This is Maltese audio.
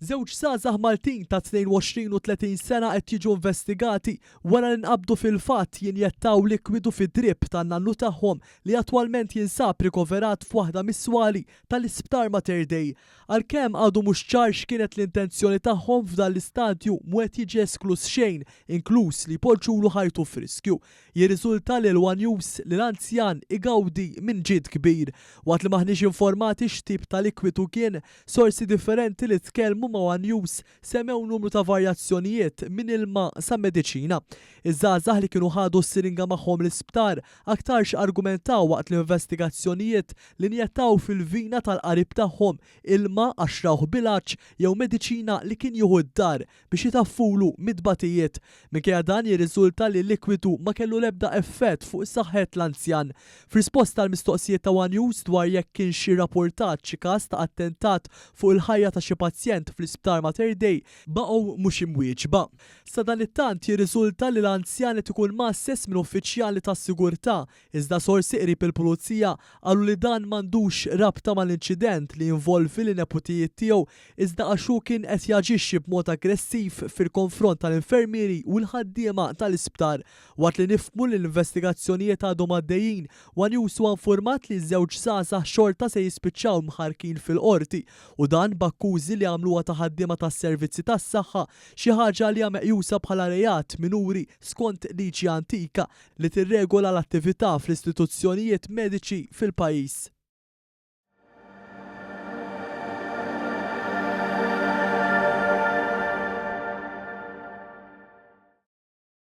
Żewġ żgħażagħ Maltin ta' 22 u 30 sena qed jiġu investigati wara li nqabdu fil-fatt jinjettaw likwidu fid-drip tan-nannu tagħhom li attwalment jinsab rikoverat f'waħda mis-swali tal-Isptar Mater Dei. Għalkemm għadu mhux ċar x'kienet l-intenzjoni tagħhom f'dan l-istadju mhu qed jiġi eskluż xejn, inkluż li jpoġġulu ħajtu f'riskju. Jirriżulta lil one News li l-anzjan igawdi minn ġid kbir. Waqt li m'aħniex informati x'tip ta' likwidu kien, sorsi differenti li tkellmu ma' one News semmew numru ta' varjazzjonijiet minn ilma sa mediċina. Iż-żgħażagħ li kienu ħadu s-siringa magħhom l-isptar aktarx argumentaw waqt l-investigazzjonijiet li njettaw fil-vina tal-qarib tagħhom ilma għax rawh bil-għatx jew mediċina li kien jieħu d-dar biex itaffulu mit-tbatijiet. Minkejja dan jirriżulta li l-likwidu ma kellu l-ebda effett fuq saħħet l-anzjan. F'risposta għal mistoqsijiet ta' one News dwar jekk kienx irrapportat xi każ ta' attentat fuq il-ħajja ta' xi pazjent fl-Isptar Mater Dei, baqgħu mhux imwieġba. Sadanittant jirriżulta li l-anzjan qed ikun mgħasses minn uffiċjali tas-sigurtà, iżda sorsi qrib il-Pulizija qalu li dan m'għandux rabta mal-inċident li jinvolvi lin-neputijiet tiegħu iżda għax hu kien qed jaġixxi b'mod aggressiv fil-konfront tal-infermieri u l-ħaddiema tal-isptar. Waqt li nifhmu li l-investigazzjonijiet għadhom għaddejjin, one News huwa infurmat li ż-żewġ żgħażagħ xorta se jispiċċaw mħarrkin fil-Qorti u dan b'akkużi li għamluha ta' ħaddiema tas-servizzi tas-saħħa, xi ħaġa li hija meqjusa bħala reat minuri skont liġi antika li tirregola l-attività fl-istituzzjonijiet mediċi fil-pajjiż.